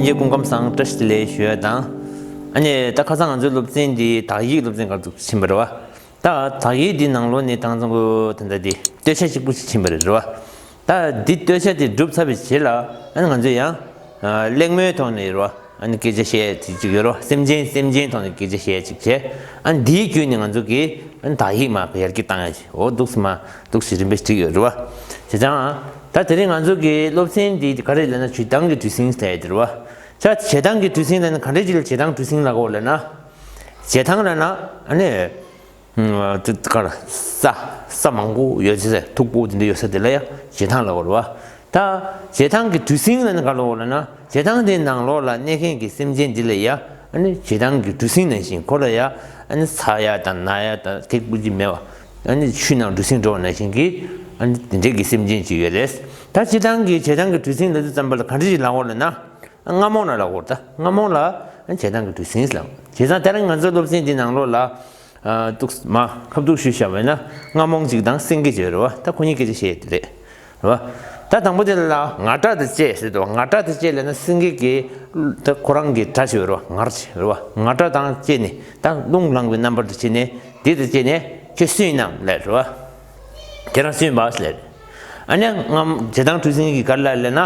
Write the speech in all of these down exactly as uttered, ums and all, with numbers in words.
སྐུ་ཁམས་བཟང་། བཀྲ་ཤིས་བདེ་ལེགས་ཞུ་ཡ་དང་། ཨ་ནི་ད་ཁ་སང་ང་ཚོའི་སློབ་ཚན་འདི་དག་ཡིག་སློབ་ཚན་སྒང་དུ་ཕྱིན་པ་རེད་བ། ད་དག་ཡིག་འདི་ནང་ལོགས་ནས་ད་ང་ཚོ་ད་ལྟ་འདི་སྟོད་ཆ་གཅིག་པུ་ཞིག་ཕྱིན་པ་རེད་བ། ད་འདི་སྟོད་ཆ་དེ་གྲུབ་ཚར་བའི་རྗེས་ལ་ཨ་ནི་ང་ཚོས་ཡང་ཨ་གླེང་མོལ་ཐོག་ནས་རེད་བ། ཨ་ནི་སྐད་ཆ་བཤད་ཡ་དེ་གཅིག་ཡོད་རེད་བ། སེམས་ཅན་སེམས་ཅན་ཐོག་ནས་སྐད་ཆ་བཤད་ཡ་གཅིག་བྱས། ཨ་ནི་འདིའི་བརྒྱུད་ནས་ང་ཚོ་གིས་ཨ་ནི་དག་ཡིག་མར་ཡར་རྒྱས་བཏང་ཡ་ཞིག་འོ་འདུག་སེ་མར་འདུག་སེ་རིམ་པས་བསྒྲིགས་ཡོད་རེད་བ། བྱས་ཙང་ད་དེ་རིང་ང་ཚོ་གི་སློབ་ཚན་འདི་ག་རེ་ལབ་ན་བྱེད་སྟངས་ཀྱི་འདུས་ཟིན་ཟེར་ཡ་དེ་རེད་བ། ད་བྱེད་སྟངས་ཀྱི་འདུས་ཟིན་ལབ་ན་ག་འདྲ་ཅིག་ལ་བྱེད་སྟངས་འདུས་ཟིན་ལབ་དགོས་ལབ་ན། བྱེད་སྟངས་ལབ་ན་ཨ་ནི། ཨ་དེ་ག་རེ། ས་ས་མང་པོ་ཡོད་ཚེ་མཐུག་པོ་དེ་འདྲ་ཡོད་ས་དེ་ལ་ཡ་བྱེད་སྟངས་ལབ་དགོས་རེད་བ། ད་བྱེད་སྟངས་ཀྱི་འདུས་ཟིན་ལབ་ན་ག་ལབ་དགོས་ལབ་ན་བྱེད་སྟངས་དེའི་ནང་ལོགས་ལ་གནས་མཁན་གྱི་སེམས་ཅན་འདི་ལ་ཡ་ཨ་ནི་བྱེད་སྟངས་ཀྱི་འདུས་ཟིན་ནང་བཞིན་ཁོ་ལ་ཡ་ཨ་ནི་ཚ་ཡ་དང་ན་ཡ་དང་ཐེག་པོ་ཅིག་མེད་པ། ཨ་ནི་ཆུའི་ནང་འདུས་ཟིན་འགྲོ་བ་ནང་བཞིན་གྱི་ཨ་ནི་དེ་འདྲའི་གི་སེམས་ཅན་ཅིག་ཡོད་རེད། ད་སྤྱིར་བཏང་གི་བྱེད་སྟངས་ཀྱི་འདུས་ཟིན་ལབ་དུས་ཙམ་པ་ལ་ག་འདྲ་ཞིག་ལབ་དགོས་ལབ་ན། རྔ་མོང་ལ་ལབ་དགོས་རེད། ད་རྔ་མོང་ལ་བྱེད་སྟངས་ཀྱི་འདུས་ཟིན་ལབ། བྱས་ཙང་དེ་རིང་ང་ཚོའི་སློབ་ཚན་འདི་ནང་ལོགས་ལ་ཨ་ཏོག་ཙམ་ཁ་ཐུག་ཞུས་བཞག་པ་ཡིན་ན་རྔ་མོང་གཅིག་དང་སེང་གེ་གཅིག་ཡོད་རེད་བ། ད་ཁོ་གཉིས་སྐད་ཆ་བཤད་ཡ་དེ་རེད། རེད་བ། ད་དང་པོ་དེ་ལ་ངར་སྒྲ་དང་བཅས་ཟེར་དུས་ངར་སྒྲ་དང་བཅས་ལབ་ན་སེང་གེ་གི་ད་ཁོ་རང་གི་སྒྲ་ཞིག་ཡོད་རེད་བ། ངར་ཅིག་རེད་བ། ངར་སྒྲ་དང་བཅས་ནས་ད་རླུང་ལངས་པའི་རྣམ་པར་དུ་བྱས་ནས་འདི་དང་བཅས་ནས་ཁྱོད་སུ་ཡིན་ནམ་ལབ་རེད་བ། ཁྱེད་རང་སུ་ཡིན་པ་ལབ། ཨ་ནི་རྔ་བྱེད་སྟངས་འདུས་ཟིན་གྱིས་ག་རེ་ལབ་ལབ་ན།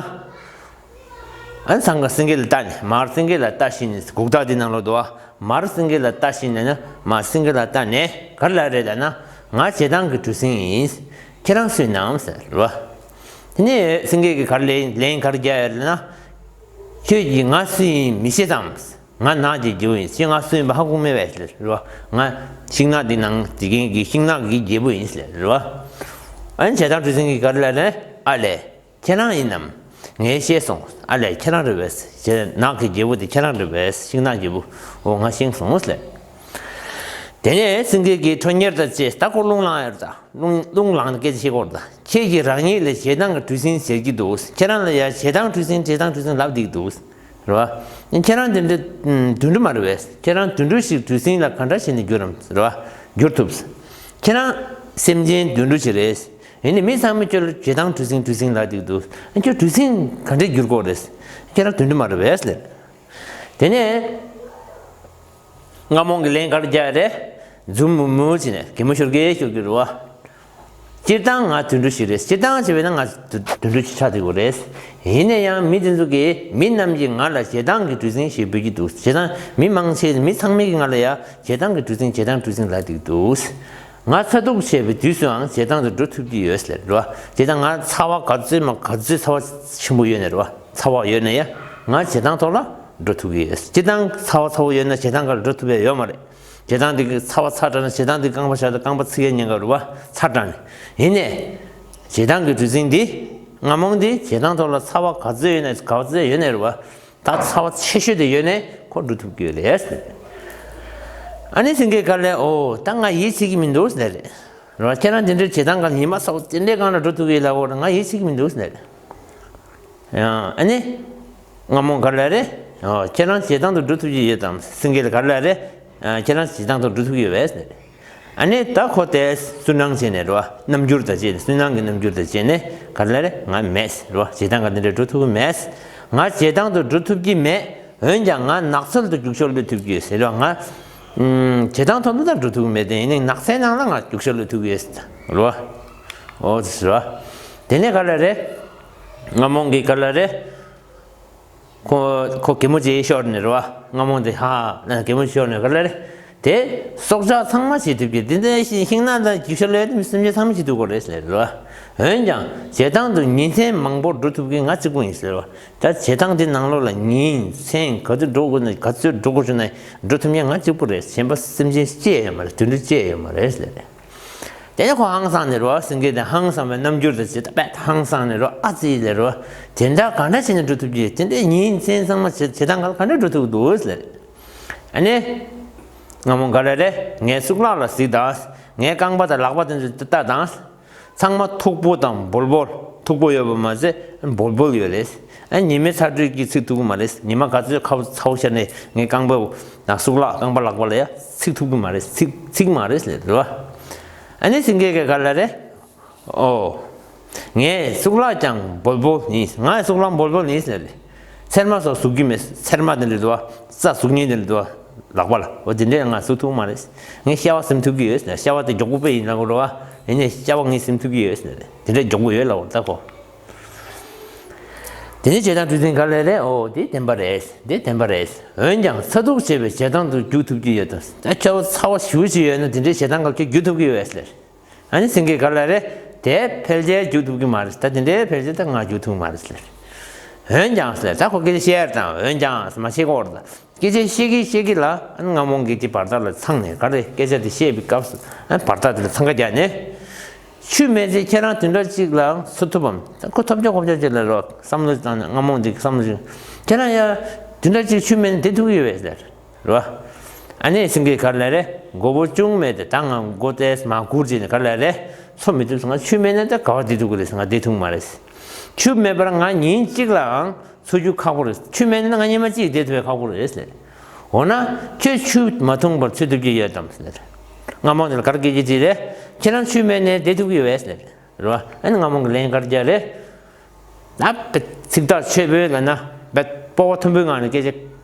ཨ་ནི་སང་ག་སེང་གེ་ལ་ལྟ་ནས་མར་སེང་གེ་ལ་ལྟ་བཞིན་ནས་གུག་རྟགས་འདི་ནང་ལོགས་འདུག་བ། མར་སེང་གེ་ལ་ལྟ་བཞིན་ནས་ན་མར་སེང་གེ་ལ་ལྟ་ནས་ག་རེ་ལབ་རེད་ལབ་ན། ང་བྱེད་སྟངས་ཀྱི་འདུས་ཟིན་ཡིན། ཁྱེད་རང་སུ་ཡིན་ནམ་ཟེར་རེད་བ། དེ་ནས་སེང་གེ་གིས་ག་རེ་ལན་ལན་ག་རེ་རྒྱག་ཡོད་ལབ་ན། ཁྱོད་ཀྱིས་ང་སུ་ཡིན་མི་ཤེས་སམ། ང་ནགས་ཀྱི་རྒྱལ་པོ་ཡིན། ཁྱོད་ང་སུ་ཡིན་པ་ཧ་གོ་མེད་པས་ཟེར་རེད་བ། ང་ཤིང་ནགས་འདི་ནང་འདི་མཁན་གྱི་ཤིང་ནགས་ཀྱི་རྒྱལ་པོ་ཡིན་ཟེར་རེད་བ། ཨ་ནི་བྱེད་སྟངས་འདུས་ཟིན་གྱིས་ག་རེ་ལབ་ན། ཨ་ལས། ཁྱེད་རང་ཡིན་ནམ། ངས་ཤེས་སོང་། ཨ་ལས་ཁྱེད་རང་རེད་པས། ཁྱེད་ནགས་ཀྱི་རྒྱལ་པོ་དེ་ཁྱེད་རང་རེད་པས། ཤིང་ནགས་རྒྱལ་པོ། འོ་ང་ཤེས་སོང་ཟེར། དེ་ནས་སེང་གེ་གིས་ཁྲོ་གཉེར་དང་བཅས་ད་ཁོ་རླུང་ལངས་ཡོད་ད། རླུང་རླུང་ལངས་ནས་སྐད་ཆ་བཤད་ཀྱི་ཡོད་ད། ཁྱེད་ཀྱིས་རང་ཉིད་ལ་བྱེད་སྟངས་ཀྱི་འདུས་ཟིན་ཟེར་གྱི་འདུག་ཁྱེད་རང་ལ་ཡང་བྱེད་སྟངས་འདུས་ཟིན་བྱེད་སྟངས་འདུས་ཟིན་ལབ་བསྡད་ཀྱི་འདུག་རེད་བ། ཁྱེད་རང་དེ་འདྲ་དུད་འགྲོ་མ་རེད་པས། ཁྱེད་རང་དུད་འགྲོ་ཞིག་འདུས་ཟིན་ལ་ག་འདྲ་བྱས་ནས་འགྱུར་རམ་རེད་བ། འགྱུར་ཐུབ། ཁྱེད་རང་སེམས་ཅན་དུད་འགྲོ་ཞིག་རེད། ཡིན་ནའི་མི་ཚང་མས་ཁྱོད་ལ་བྱེད་སྟངས་འདུས་ཟིན་འདུས་ཟིན་ལབ་བསྡད་ཀྱི་འདུག་ཁྱོད་འདུས་ཟིན་ག་འདྲས་འགྱུར་དགོས་རེད། ཁྱེད་རང་དུད་འགྲོ་མ་རེད་པས་ལབ། དེ་ནས་རྔ་མོང་གིས་ལན་ག་རེ་རྒྱག་རེད། འཛུམ་མུར་མུར་བྱས་ནས་གད་མོ་ཤོར་གི་ཤོར་གི་རེད་བ། སྤྱིར་བཏང་ང་དུད་འགྲོ་ཞིག་རེད། སྤྱིར་བཏང་བྱས་པས་ན་ང་དུད་དུད་འགྲོ་ཞིག་ཆགས་བསྡད་ཀྱི་རེད། ཡིན་ན་ཡང་མི་དེ་ཚོ་གིས་མི་རྣམས་ཀྱིས་ང་ལ་བྱེད་སྟངས་ཀྱི་འདུས་ཟིན་ཞེས་འབོད་ཀྱི་འདུག་བྱེད་སྟངས་མི་མང་ཆེ་མི་ཚང་མས་ཀྱིས་ང་ལ་ཡ་བྱེད་སྟངས་ཀྱི་འདུས་ཟིན་བྱེད་སྟངས་འདུས་ཟིན་ལབ་བསྡད་ཀྱི་འདུག་ང་ཚ་གདུག་ཆེ་བའི་དུས་སུའང་བྱེད་སྟངས་དེ་འགྲོ་ཐུབ་ཀྱི་ཡོད་ཟེར་རེད་བ། བྱེད་སྟངས་ང་ཚ་བ་ག་ཚོད་མ་ག་ཚོད་ཚ་བ་ཆེན་པོ་ཡོད་ནའི་རེད་བ། ཚ་བ་ཡོད་ན་ཡང་ང་བྱེད་སྟངས་ཐོག་ལ་འགྲོ་ཐུབ་ཀྱི་ཡོད། བྱེད་སྟངས་ཚ་བ་ཚ་བོ་ཡོད་ན་བྱེད་སྟངས་ག་ལ་འགྲོ་ཐུབ་ཡ་ཡོད་མ་རེད། བྱེད་སྟངས་འདི་གི་ཚ་བ་ཚ་དྲགས་ན་བྱེད་སྟངས་འདི་རྐང་པ་བཞག་སྟེ་རྐང་པ་ཚིག་ཡ་ཉེན་ཁ་རེད་བ། ཚ་དྲགས་ནས། ཡིན་ནའི། བྱེད་སྟངས་ཀྱི་འདུས་ཚིག་འདི། རྔ་མོང་འདི་བྱེད་སྟངས་ཐོག་ལ་ཚ་བ་ག་ཚོད་ཡོད་ན་ག་ཚོད་ཡོད་ནའི་རེད་བ། ད་ཚ་བ་ཆེ་ཤོས་དེ་ཡོད་ནའི་ཁོ་འགྲོ་ཐུབ་ཀྱི་ཡོད་རེད། ཨ་ནི་སེང་གེ་ག་ལས་འོ་ད་ང་ཡིད་ཆེས་ཀྱི་མི་འདུག་ཟེར་རེད། རེད་བ། ཁྱེད་རང་དེ་འདྲའི་བྱེད་སྟངས་ག་ལ་ཉི་མ་གསལ་བོ་དེ་འདྲའི་སྒང་ལ་འགྲོ་ཐུབ་ཀྱི་ཡོད་ལབ་འོ་ང་ཡིད་ཆེས་ཀྱི་མི་འདུག་ཟེར་རེད། ཡང་ཨ་ནི། རྔ་མོང་ག་ལ་རེད། ཨོ་ཁྱེད་རང་བྱེད་སྟངས་དུ་འགྲོ་ཐུབ་ཀྱི་ཡོད་དམ་སེང་གེ་ལ་ག་ལ་རེད། ཨ་ཁྱེད་རང་བྱེད་སྟངས་དུ་འགྲོ་ཐུབ་ཀྱི་ཡོད་པས། ཨ་ནི་ད་ཁོ་དེ་སུན་སྣང་བྱས་ནས་རེད་བ། རྣམ་འགྱུར་དང་བཅས་ནས་སུན་སྣང་གི་རྣམ་འགྱུར་དང་བཅས་ནས་ག་ལ་རེད། ང་མེད་རེད་བ། བྱེད་སྟངས་ག་འདི་འདྲ་འགྲོ་ཐུབ་ཀྱི་མེད། ང་བྱེད་སྟངས་དུ་འགྲོ་ཐུབ་ཀྱི་མེད། འོན་ཀྱང་ང་ནགས་ཚལ་དུ་རྒྱུག་ཤར་ལོས་ཐུབ་ཀྱི་ཡོད་ཟེར་བ། ང་ཨུམ་བྱེད་སྟངས་ཐོག་ཏུ་ད་འགྲོ་ཐུབ་ཀྱི་མེད་དེ་ཡིན་ནའི་ནགས་ཚལ་ནང་ལ་ང་རྒྱུག་ཤར་ལོས་ཐུབ་ཀྱི་ཡོད་ཟེར་བ། འོ་དེ་ཟེར་བ། དེ་ནས་ག་ལ་རེད། རྔ་མོང་གིས་ག་ལ་རེད། ཁོ་ཁོ་གད་མོ་ཅིག་ཤོར་ནས་རེད་བ། རྔ་མོང་དེ་ཧ་ན་གད་མོ་ཤོར་ནས་ག་ལ་རེད། དེ་སྲོག་ཆགས་ཚང་མ་བྱེད་ཐུབ་ཀྱི་དེ་འདྲ་ཤིང་ཤིང་ནགས་དང་རྒྱུག་ཤར་ལོས་དེ་མི་སེམས་ཅན་ཚང་མ་བྱེད་ཐུབ་ཀྱི་རེད་ཟེར་རེད་བ། འོན་ཀྱང་བྱེད་སྟངས་དུ་ཉིན་མཚན་མང་པོར་འགྲོ་ཐུབ་ཀྱི་ང་གཅིག་པུ་ཡིན་ཟེར་བ། ད་བྱེད་སྟངས་དེ་ནང་ལོགས་ལ་ཉིན་མཚན་ག་ཚོད་འགྲོ་དགོས་ན་ག་ཚོད་འགྲོ་དགོས་བྱུང་ན་འགྲོ་ཐུབ་མཁན་ང་གཅིག་པུ་རེད། གཞན་པ་སེམས་ཅན་ཅི་ཡང་ཡོད་མ་རེད། དུད་འགྲོ་ཅི་ཡང་ཡོད་མ་རེད་ཟེར། དེ་ནས་ཁོ་ཧང་སངས་ནས་རོ། སེང་གེ་དེ་ཧང་སངས་པའི་རྣམ་འགྱུར་དང་བཅས་ཏེ་དཔེ་ཧང་སངས་ནས་རོ། ཨ་ཙི་ལས་རོ། དེ་འདྲ་ག་འདྲ་བྱས་ནས་འགྲོ་ཐུབ་ཀྱི། དེ་འདྲའི་ཉིན་མཚན་ཚང་མ་བྱེད་བྱེད་སྟངས་ག་ལ་ག་འདྲ་འགྲོ་ཐུབ་འདུག་ཟེར། ཨ་ནི། རྔ་མོང་ག་ལ་རེ། ངའི་གཙུག་ལག་ལ་གཟིགས་དང་། ངའི་རྐང་པ་དང་ལག་པ་དེ་ཚོ་ལྟ་དང་། ཚང་མ་མཐུག་པོ་དང་འབོལ་པོ། མཐུག་པོ་ཡོད་པ་མ་ཟད་འབོལ་པོ་ཡོད་རེད། ཨ་ཉི་མའི་ཚ་དྲོད་ཀྱིས་ཚིག་ཐུབ་ཀྱི་མ་རེད། ཉི་མ་ག་ཚོད་ཁ་བོ་ཚ་བོ་ཤར་ནས་ངའི་རྐང་པ་དང་གཙུག་ལག་རྐང་པ་ལག་པ་ལ་ཡ་ཚིག་ཐུབ་ཀྱི་མ་རེད། ཚིག་ཚིག་མ་རེད་ཟེར་རེད་བ། ཨ་ནི་སེང་གེ་ག་ལ་རེ། ཨོ། ངའི་གཙུག་ལག་ཀྱང་འབོལ་པོ་ཡིན། ངའི་གཙུག་ལག་འབོལ་པོ་ཡིན་ཟེར་རེད། ཚེར་མ་སོགས་ཟུག་གི་མེད། ཚེར་མ་དེ་འདྲ་འདུག་བ། རྩྭ་ཟུག་མཁན་དེ་འདྲ་འདུག་བ། ལག་པ་ལ། འོ་དེ་འདྲས་ང་ཟུག་ཐུབ་མ་རེད། ངས་ཤ་བ་ཟིན་ཐུབ་ཀྱི་ཡོད་ཟེར། ཤ་བ་དེ་མགྱོགས་པོ་དཔེ་ཡིན་ལབ་དགོས་རེད་བ། ཡིན་ནའི་ཤ་བ་ངས་ཟིན་ཐུབ་ཀྱི་ཡོད་ཟེར། དེ་འདྲས་མགྱོགས་པོ་ཡོད་ལབ་དགོས་རེད་ད་ཁོ། དེ་ནས་བྱེད་སྟངས་འཁྲུལ་ཟིན་ག་ལེར་རེད། འོ་དེ་བདེན་པ་རེད། དེ་བདེན་པ་རེད། འོན་ཀྱང་ཚ་ཐུག་བྱས་པའི་བྱེད་སྟངས་དུ་འཇུག་ཐུབ་ཀྱི་ཡོད་དམ། ད་ཁྱེད་ཚ་བ་ཞེ་པོ་ཅིག་ཡོད་ན་དེ་འདྲའི་བྱེད་སྟངས་སྐབས་ཁྱེད་འཇུག་ཐུབ་ཀྱི་ཡོད་ཟེར། ཨ་ནི་སེང་གེས་ག་ལེར་རེད། དེ་ཕལ་ཆེར་འཇུག་ཐུབ་ཀྱི་མ་རེད། ད་དེ་འདྲའི་ཕལ་ཆེར་ད་ང་འཇུག་ཐུབ་མ་རེད་ཟེར། འོན་ཀྱང་ཟེར། ད་ཁོ་སྐད་ཆ་བཤད་ཡར་དང་འོན་ཀྱང་ཟེར་མ་བཤད་ཀྱི་ཡོད་རེད་ད། སྐད་ཆ་བཤད་ཀྱི་བཤད་ཀྱི་ལ། ཨ་ནི་རྔ་མོང་གིས་དེ་བར་ཐག་ལ་འཚང་ནས། ག་རེ། སྐད་ཆ་དེ་བཤད་པའི་སྐབས་སུ་ཨ་ནི་བར་ཐག་དེ་ལ་འཚང་ཁ་རྒྱག་ནས། ཆུ་མེད་ཚེ་ཁྱེད་རང་བདུན་ཕྲག་གཅིག་ལའང་འཚོ་ཐུབ་བམ། ད་ཁོ་ཐོབ་རྒྱག་ཁོབ་རྒྱག་ཅིག་ལ་རོ་བསམ་བློ་བཏང་ནས། རྔ་མོང་འདི་བསམ་བློ་ཞིག་ཁྱེད་རང་ཡ་བདུན་ཕྲག་གཅིག་ཆུ་མེད་ན་བསྡད་ཐུབ་ཀྱི་ཡོད་པས་ཟེར་རོ། ཨ་ནི་སེང་གེས་ག་ལེར་རེད། མགོ་བོ་ཅུང་མེད་དེ། ད་ང་མགོ་ཏོག་ཙམ་མར་སྒུར་བྱས་ནས་ག་ལེར་རེད། འཚོ་མི་ཐུབ་ཟེར། ང་ཆུ་མེད་ན་ད་ག་པར་བསྡད་ཐུབ་ཀྱི་རེད་ཟེར། ང་བསྡད་ཐུབ་མ་རེད་ཟེར། ཆུ་མེད་པར་ང་ཉིན་གཅིག་ལའང་འཚོ་རྒྱུ་ཁག་པོ་རེད། ཆུ་མེད་ན་ང་ཉི་མ་གཅིག་བསྡད་ཐུབ་པའི་ཁག་པོ་རེད་ཟེར། འོ་ན་ཁྱོད་ཆུ་མ་འཐུང་བར་འཚོ་ཐུབ་ཀྱི་ཡོད་དམ་ཟེར། རྔ་མོང་དེ་ལ་ག་རེ་སྐད་ཆ་དྲིས་རེད། ཁྱེད་རང་ཆུ་མེད་ནས་བསྡད་ཐུབ་ཀྱི་ཡོད་པས་ཟེར། རེད་བ། ཨ་ནི་རྔ་མོང་གིས་ལན་ག་རེ་རྒྱག་རེད། ད་བེད་ཚིག་ཐག་ཆོད་པོའི་ལབ་ན་བེད་སྤོབས་པ་མཐོན་པོའི་ངང་ནས་སྐད་ཆ།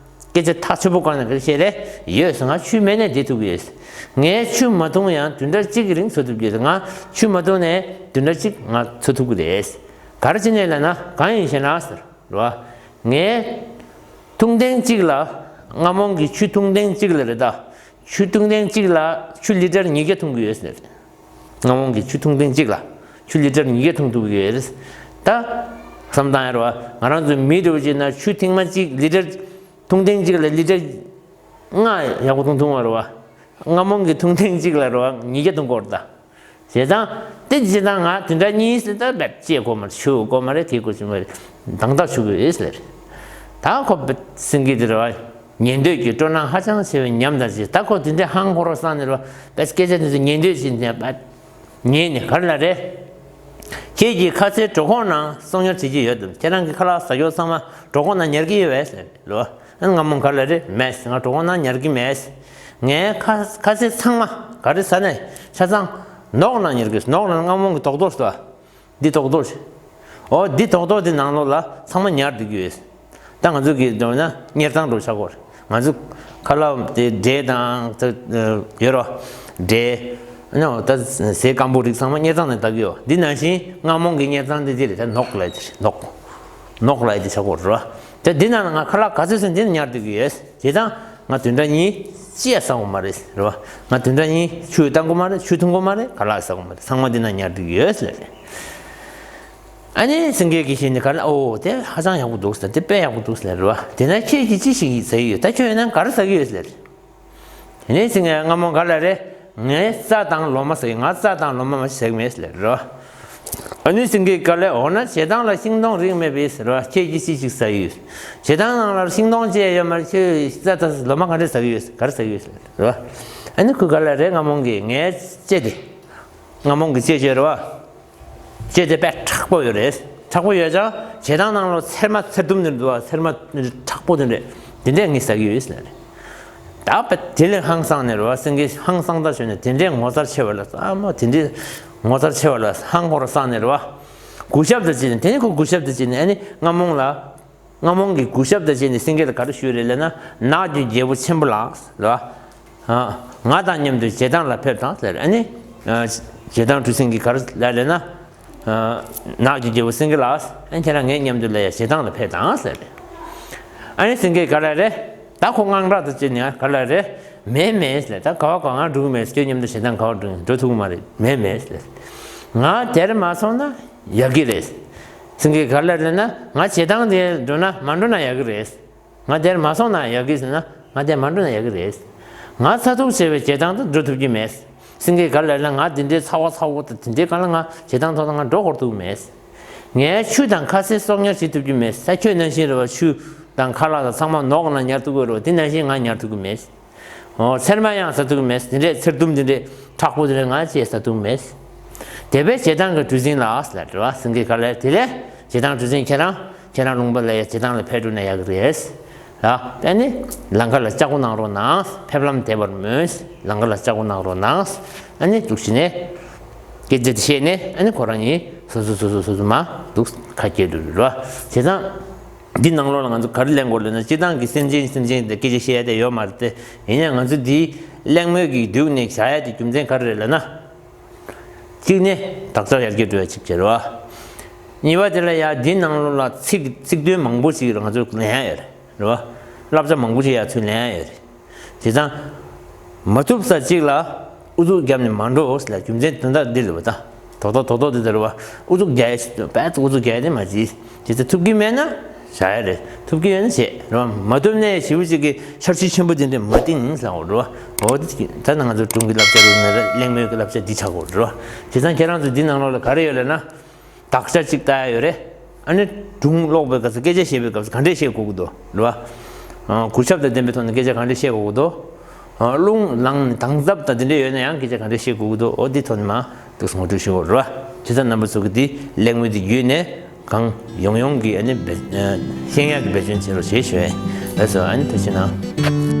སྐད་ཆ་ཐག་ཆོད་པོ་སྒང་ནས་ག་རེ་བཤད་རེད། ཡོད་ཟེར། ང་ཆུ་མེད་ནས་བསྡད་ཐུབ་ཀྱི་ཡོད། ངས་ཆུ་མ་འཐུང་ཡང་བདུན་ཕྲག་གཅིག་གི་རིང་འཚོ་ཐུབ་ཀྱི་ཡོད། ང་ཆུ་མ་འཐུང་ནས་བདུན་ཕྲག་གཅིག་ང་འཚོ་ཐུབ་ཀྱི་རེད། ག་རེ་བྱས་ནས་ལབ་ན་གང་ཡིན་ཞེ་ན་ཟེར། རེད་བ། ངས་འཐུང་ཐེངས་གཅིག་ལ། རྔ་མོང་གིས་ཆུ་འཐུང་ཐེངས་གཅིག་ལ་རེད་ད། ཆུ་འཐུང་ཐེངས་གཅིག་ལ་ཆུ་ལི་ཊར་ཉིས་བརྒྱ་འཐུང་གི་ཡོད་ཟེར། རྔ་མོང་གིས་ཆུ་འཐུང་ཐེངས་གཅིག་ལ་ཆུ་ལི་ཊར་ཉིས་བརྒྱ་འཐུང་ཐུབ་ཀྱི་ཡོད་རེད། ད་བསམ་བཏང་ཡ་རེད་བ། ང་རང་ཚོ་མི་འདྲ་བོ་ཅིག་ན་ཆུ་ཐེངས་མ་གཅིག་ལི་ཊར། འཐུང་ཐེངས་གཅིག་ལ་ལི་ཊར་ལྔ་ཡག་པོ་འཐུང་ཐུབ་པ་རེད་བ། རྔ་མོང་གིས་འཐུང་ཐེངས་གཅིག་ལ་རེད་བ། ཉིས་བརྒྱ་འཐུང་གི་ཡོད་རེད་ད། བྱས་ཙང་། དེ་བྱས་ཙང་ང་བདུན་ཕྲག་གཉིས་ཙམ་ད་བེད་སྤྱད་དགོས་མ་རེད། ཆུ་དགོས་མ་རེད། དེ་དགོས་ཀྱི་མ་རེད། འདང་ཐག་ཆོད་ཀྱི་ཡོད་ཟེར། ད་ཁོ་བེད་སེང་གེ་དེ་རེད་བ། ཉན་འདོད་ཀྱི་སྤྲོ་སྣང་ཧ་ཅང་ཆེ་བའི་ཉམས་དང་བཅས། ད་ཁོ་དེ་འདྲའི་ཧང་ཧོ་རོ་སངས་ནས་རེད་བ། བེད་སྐད་ཆ་དེ་ཚོ་ཉན་འདོད་བྱས་ནས་བེད་ཉན་ནས་ག་རེ་ལབ་རེད། ཁྱེད་ཀྱིས་ཁ་ཟས་གྲོད་ཁོག་ནང་གསོག་ཉར་བྱེད་ཀྱི་ཡོད་དམ། ཁྱེད་རང་གི་ཁ་ལག་ཟ་རྒྱུ་ཚང་མ་གྲོད་ཁོག་ནང་ཉར་གྱི་ཡོད་པས་ཟེར་རེད་བ། ཨ་ནི་རྔ་མོང་ག་ལེར་རེད། མེད། ང་གྲོད་ཁོག་ནང་ཉར་གྱི་མེད། ངའི་ཁ་ཁ་ཟས་ཚང་མ་ག་རེ་ཟ་ནས་ཆ་ཚང་ནོག་ནང་ཉར་གྱི་ཡོད། ནོག་ལབ་ན་རྔ་མོང་གི་རྡོག་རྡོག་ཟེར་བ། འདི་རྡོག་རྡོག་ཟེར། འོ་འདི་རྡོག་རྡོག་འདི་ནང་ལོགས་ལ་ཚང་མ་ཉར་བསྡད་ཀྱི་ཡོད། ད་ང་ཚོ་གི་འདོད་ན་གཉེར་ཚང་འགྲོ་ཆགས་སྐོར། ང་ཚོ་ཁ་ལག་དེ་འབྲས་དང་ད་ཡོད་རོ། འབྲས། ཨ་ནི་ད་ཟས་སྐམ་པོ་རིགས་ཚང་མ་གཉེར་ཚང་ནས་ལྟ་གི་ཡོད། འདི་ནང་བཞིན་རྔ་མོང་གི་གཉེར་ཚང་དེ་འདི་རེད། ད་ནོག་ལབ་དེ་རེད། ནོག་ནོག་ལབ་དེ་ཆགས་སྐོར་རོ། ད་འདི་ནང་ལ་ང་ཁ་ལག་ག་ཚོད་ཚོད་འདི་ནང་ཉར་བསྡད་ཀྱི་ཡོད། བྱས་ཙང་ང་བདུན་ཕྲག་གཉིས་ཅི་ཡང་ཟ་དགོས་མ་རེད་རོ། ང་བདུན་ཕྲག་གཉིས་ཆུ་བཏང་དགོས་མ་རེད། ཆུ་འཐུང་དགོས་མ་རེད། ཁ་ལག་ཟ་དགོས་མ་རེད། ཚང་མ་འདི་ནང་ཉར་བསྡད་ཀྱི་ཡོད་ཟེར་ལབ་རེད། ཨ་ནི་སེང་གེ་གིས་ཤེས་ནས་ག་ལ། ཨོ་དེ་ཧ་ཅང་ཡག་པོ་འདུག་ཟེར། དེ་དཔེ་ཡག་པོ་འདུག་ཟེར་རེད་བ། དེ་ན་ཁྱེད་ཀྱིས་ཅི་ཞིག་ཟ་གི་ཡོད། ད་ཁྱོད་ཡིན་ན་ག་རེ་ཟ་གི་ཡོད་ཟེར། དེ་ནས་སེང་གེ་རྔ་མོང་ག་ལ་རེད། ངས་རྩྭ་དང་ལོ་མ་ཟ་གི། ང་རྩྭ་དང་ལོ་མ་མ་ཞིག་ཟ་གི་མེད་ཟེར་རེད་བ། ཨ་ནི་སེང་གེ་ག་ལ། འོ་ན་བྱེ་ཐང་ལ་ཤིང་སྡོང་རིགས་མེད་པས་ཟེར་བ། ཁྱེད་ཀྱིས་ཅི་ཞིག་ཟ་གི་ཡོད། བྱེ་ཐང་ནང་ལ་ཤིང་སྡོང་ཅི་ཡང་ཡོད་མ་རེད། ཁྱོད་རྩྭ་དང་ལོ་མ་ག་འདྲས་ཟ་གི་ཡོད། ག་རེ་ཟ་གི་ཡོད་ཟེར་རེད་བ། ཨ་ནི་ཁོས་ག་ལ་རེད། རྔ་མོང་གིས། ངའི་ལྕེ་དེ། རྔ་མོང་གི་ལྕེ་ཡོད་རེད་བ། ལྕེ་དེ་དཔེ་མཁྲེགས་པོ་ཡོད་རེད། མཁྲེགས་པོ་ཡོད་ཀྱང་བྱེ་ཐང་ནང་ལོགས་ཚེར་མ་ཚེར་དུམ་དེ་འདུག་བ། ཚེར་མ་མཁྲེགས་པོ་དེ་འདྲས། དེ་འདྲས་ངས་ཟ་གི་ཡོད་ཟེར་ནས། ད་དཔེ་དེ་ལས་ཧང་སངས་ནས་རེད་བ། སེང་གེ་ཧང་སངས་ད་ཞོན་ནས། དེ་འདྲས་ངོ་མཚར་ཆེ་བ་ལ། ཨ་མ་དེ་འདྲས་ངོ་མཚར་ཆེ་བ་ལ་ཧང་ཧོར་སངས་ནས་རེད་བ། གུས་ཞབས་དང་བཅས་ནས། དེ་ནས་ཁོ་གུས་ཞབས་དང་བཅས་ནས་ཨ་ནི་རྔ་མོང་ལ། རྔ་མོང་གིས་གུས་ཞབས་དང་བཅས་ནས་སེང་གེ་ལ་ག་རེ་ཞུས་རེད་ལབ་ན། ནགས་ཀྱི་རྒྱལ་པོ་ཆེན་པོ་ལགས་ཟེར་བ། ཨ། ང་དང་མཉམ་དུ་བྱེ་ཐང་ལ་ཕེབས་དང་ཟེར། ཨ་ནི། ཨ། བྱེ་ཐང་གྲུ་གཟིངས་ཀྱིས་ག་རེ་ལབ་ལབ་ན། ཨ། ནགས་ཀྱི་རྒྱལ་པོ་སེང་གེ་ལགས། ཨ་ནི་ཁྱེད་རང་ངའི་མཉམ་དུ་ལ་ཡ་བྱེ་ཐང་ལ་ཕེབས་དང་ཟེར། ཨ་ནི་སེང་གེས་ག་ལབ་རེད། ད་ཁོ་དངངས་སྐྲག་དང་བཅས་ནས་ག་ལབ་རེད། མེད་མེད་ཟེར། ད་ག་བ་ག་ང་འགྲོ་གི་མེད། ཁྱོད་མཉམ་དུ་བྱེ་ཐང་ག་བ་འགྲོ་འགྲོ་ཐུབ་ཀྱི་མ་རེད། མེད་མེད་ཟེར། ང་དེར་མ་སོང་ན་ཡག་གི་རེད། སེང་གེས་ག་ལབ་ལབ་ན། ང་བྱེ་ཐང་དེར་འགྲོ་ན་མ་འགྲོ་ན་ཡག་གི་རེད། ང་དེར་མ་སོང་ན་ཡག་གི་ཟེར་ན། ང་དེར་མ་འགྲོ་ན་ཡག་གི་རེད། ང་ཚ་ཐུག་ཆེ་བའི་བྱེ་ཐང་དུ་འགྲོ་ཐུབ་ཀྱི་མེད། སེང་གེས་ག་ལབ་ན། ང་དེ་འདྲའི་ཚ་བ་ཚ་བོ་དང་དེ་འདྲའི་སྒང་ལ་ང་བྱེ་ཐང་ཐོག་ཏུ་ང་འགྲོ་འཁོར་ཐུབ་ཀྱི་མེད། ངས་ཆུ་དང་ཁ་ཟས་གསོག་ཉར་བྱེད་ཐུབ་ཀྱི་མེད། ད་ཁྱོད་ནང་བཞིན་རེད་བ། ཆུ་དང་ཁ་ལག་དང་ཚང་མ་ནོག་ནང་ཉར་ཐུབ་ཀྱི་རེད་བ། དེ་ནང་བཞིན་ང་ཉར་ཐུབ་ཀྱི་མེད། འོ། ཚེར་མ་ཡང་ཟ་ཐུབ་ཀྱི་མེད། དེ་འདྲས་ཚེར་དུམ་དེ་འདྲས་མཁྲེགས་པོ་དེ་འདྲས་ང་ཅིས་ཟ་ཐུབ་ཀྱི་མེད། དེ་བས་བྱེ་ཐང་གི་གྲུ་གཟིངས་ལགས་ལབ་རེད་བ། སེང་གེས་ག་ལབ། དེ་ལས་བྱེ་ཐང་གྲུ་གཟིངས་ཁྱེད་རང་ཁྱེད་རང་ལུང་པ་ལ་ཡ་བྱེ་ཐང་ལ་ཕེབས་འགྲོ་ན་ཡག་གི་རེད། ལ། ཨ་ནི་ལམ་ཁ་ལ་ལྕགས་སྒོ་གནང་རོགས་གནང་། ཕེབས་ལམ་བདེ་བར་སྨོན། ལམ་ཁ་ལ་ལྕགས་སྒོ་གནང་རོགས་གནང་། ཨ་ནི་འདུག་བྱས་ནས་སྐད་ཆ་དེ་བཤད་ནས། ཨ་ནི་ཁོ་རང་གཉིས་སོ་སོ་སོ་སོ་སོ་སོ་མར་འདུག་ཁ་གྱེས་འགྲོ་རེད་བ། བྱས་ཙང་། འདི་ནང་ལོགས་ལ་ང་ཚོ་ག་རེ་གླེང་དགོས་ལབ་ན། སྤྱིར་བཏང་གི་སེམས་ཅན་སེམས་ཅན་དེ་སྐད་ཆ་བཤད་ཡ་དེ་ཡོད་མ་རེད་དེ། ཡིན་ཡང་ང་ཚོ་འདི་གླེང་མོལ་གྱི་མདུན་ནས་བཞག་ཡ་དེ་རྒྱུ་མཚན་ག་རེ་རེད་ལབ་ན། གཅིག་ནས་དག་ཆ་ཡར་རྒྱས་འགྲོ་ཡ་གཅིག་བྱས་རེད་བ། གཉིས་པ་དེ་ལ་ཡ་འདི་ནང་ལོགས་ལ་ཚིག་ཚིག་དོན་མང་པོ་ཞིག་ང་ཚོ་ལེན་ཡ་ཡོད་རེད་བ། བསླབ་བྱ་མང་པོ་ཞིག་ཡ་ཚུར་ལེན་ཡ་ཡོད་རེད། བྱས་ཙང་། མ་ཐུབ་ས་གཅིག་ལ་ཨུ་ཚུགས་བརྒྱབ་ནས་མ་འགྲོ་ལ་རྒྱུ་མཚན་དོན་དག་འདི་རེད་བ་ད། རྡོག་རྡོག་རྡོག་རྡོག་འདི་ལྟར་བ། ཨུ་ཚུགས་རྒྱག་ཡ་ཞིག་དཔེ་ཨུ་ཚུགས་རྒྱག་ཡ་དེ་མ་བྱེད། བྱས་ཙང་ཐུབ་ཀྱི་མེད་ན་བཞག་ཡ་རེད། ཐུབ་ཀྱི་ཡོད་ན་བྱེད་རེད་བ། མ་ཐུབ་ན་ཞེ་པོ་ཅིག་གི་འཆར་གཞི་ཆེན་པོ་དེ་འདྲ་མ་བཏིང་ལབ་དགོས་རེད་བ། འོ་དེ་ད་ནང་ང་ཚོ་སྒྲུང་གི་བསླབ་བྱ་རེད་ན་རེད། གླེང་མོལ་གྱི་བསླབ་བྱ་འདི་ཆགས་དགོས་རེད་བ། བྱས་ཙང་ཁྱེད་རང་ཚོ་འདི་ནང་ལོགས་ལ་ག་རེ་ཡོད་ལབ་ན། དག་ཆ་གཅིག་ལྟ་ཡ་ཡོད་རེད། ཨ་ནི་སྒྲུང་ཀློག་པའི་སྐབས་སུ་སྐད་ཆ་བཤད་པའི་སྐབས་སུ་ག་འདྲས་བཤད་དགོས་ཀྱི་འདུག་རེད་བ། ཨ། གུས་ཞབས་དང་ལྡན་པའི་ཐོག་ནས་སྐད་ཆ་ག་འདྲས་བཤད་དགོས་ཀྱི་འདུག་ཨ། རླུང་ལངས་ནས་དྭངས་འཚབ་དང་དེ་འདྲས་ཡོད་ན་ཡང་སྐད་ཆ་ག་འདྲས་བཤད་དགོས་ཀྱི་འདུག་འོ་འདི་ཐོག་ནས་མར་ཏོག་ཙམ་ངོ་སྤྲོད་ཞུ་དགོས་རེད་བ། བྱས་ཙང་རྣམ་པ་ཚོ་གིས་འདི་གླེང་མོལ་འདི་བརྒྱུད་ནས་གང་ཡོང་ཡོང་གི་ཨ་ནི་བེད་ཨ། ཤེས་ཡག་གི་བེད་སྤྱོད་བྱེད་རོགས་ཞེས་ཞུ་ཡ་ཡིན། ལགས་སོ། ཨ་ནི་ཐུགས་རྗེ་གནང་།